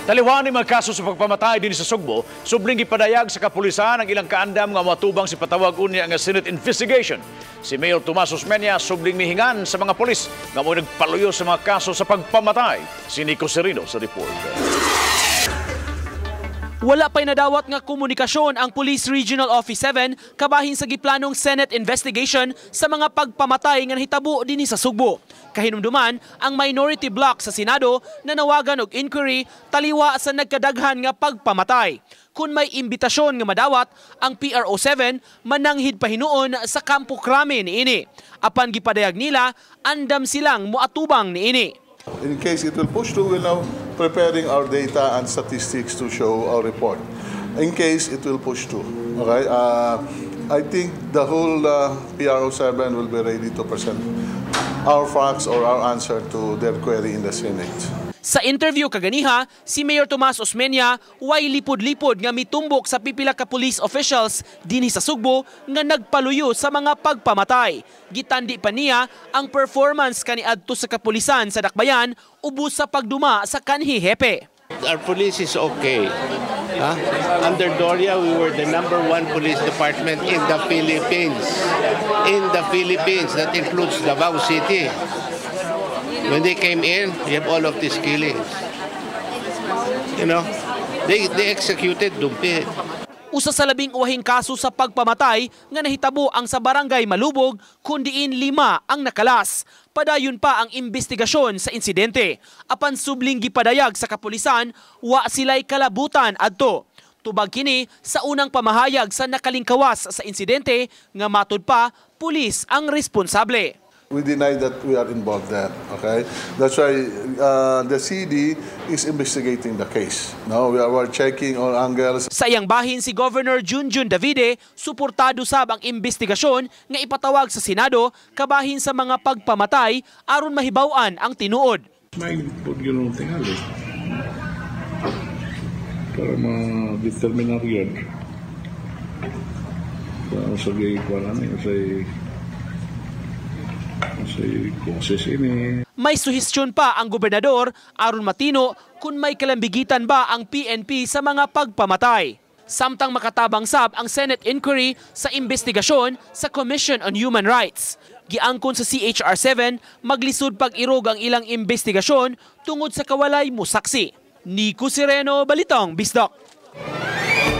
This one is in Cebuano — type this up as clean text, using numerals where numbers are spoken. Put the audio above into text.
Taliwala ni mga kaso sa pagpamatay dinhi sa Sugbo, subling gipadayag sa kapulisan ang ilang kaandam nga matubang sa patawag unya nga Senate investigation. Si Mayor Tomas Osmeña subling mihingan sa mga pulis nga mo nagpaluyo sa mga kaso sa pagpamatay. Si Nico Serino sa report. Wala pa'y nadawat nga komunikasyon ang Police Regional Office 7 kabahin sa giplanong Senate investigation sa mga pagpamatay nga nahitabo dinhi sa Sugbo. Kahinumduman ang minority bloc sa Senado na nawagan og inquiry taliwa sa nagkadaghan nga pagpamatay. Kung may imbitasyon nga madawat, ang PRO 7 mananghid pahinuon sa Kampo Crame niini. Apan gipadayag nila, andam silang moatubang niini. In case it will push through, we're now preparing our data and statistics to show our report. In case it will push through. Okay? I think the whole PRO7 will be ready to present our facts or our answer to their query in the Senate. Sa interview kaganiha, si Mayor Tomas Osmeña way lipod-lipod nga mitumbok sa pipila ka police officials dinhi sa Sugbo nga nagpaluyo sa mga pagpamatay. Gitandi pa niya ang performance kaniadto sa kapulisan sa Dakbayan ubos sa pagduma sa kanhi hepe. Our police is okay. Huh? Under Doria, we were the number one police department in the Philippines. In the Philippines, that includes Davao City. When they came in, you have all of these killings. They executed Dumpit. Usa sa labing uwahing kaso sa pagpamatay nga nahitabo ang sa Barangay Malubog, kun diin lima ang nakalas. Padayon pa ang investigasyon sa insidente. Apan subling gipadayag sa kapulisan, wa sila'y kalabutan adto. Tubag kini sa unang pamahayag sa nakalingkawas sa insidente nga matud pa pulis ang responsable. We deny that we are involved there. Okay, that's why the CD is investigating the case. No, we are checking all angles. Sa iyang bahin, si Governor Junjun Davide, suportado sab ang investigasyon nga ipatawag sa Senado kabahin sa mga pagpamatay aron mahibaw-an ang tinuod. May pud yun tingali. Para ma-determinar yun. Sa kuwan ani, sa causes ini. May suhestyon pa ang gobernador aron matino kung may kalambigitan ba ang PNP sa mga pagpamatay. Samtang makatabang sab ang Senate inquiry sa investigasyon sa Commission on Human Rights. Giangkon sa CHR7, maglisod pag-irog ang ilang investigasyon tungod sa kawalay musaksi. Nico Sereno, Balitang Bisdak.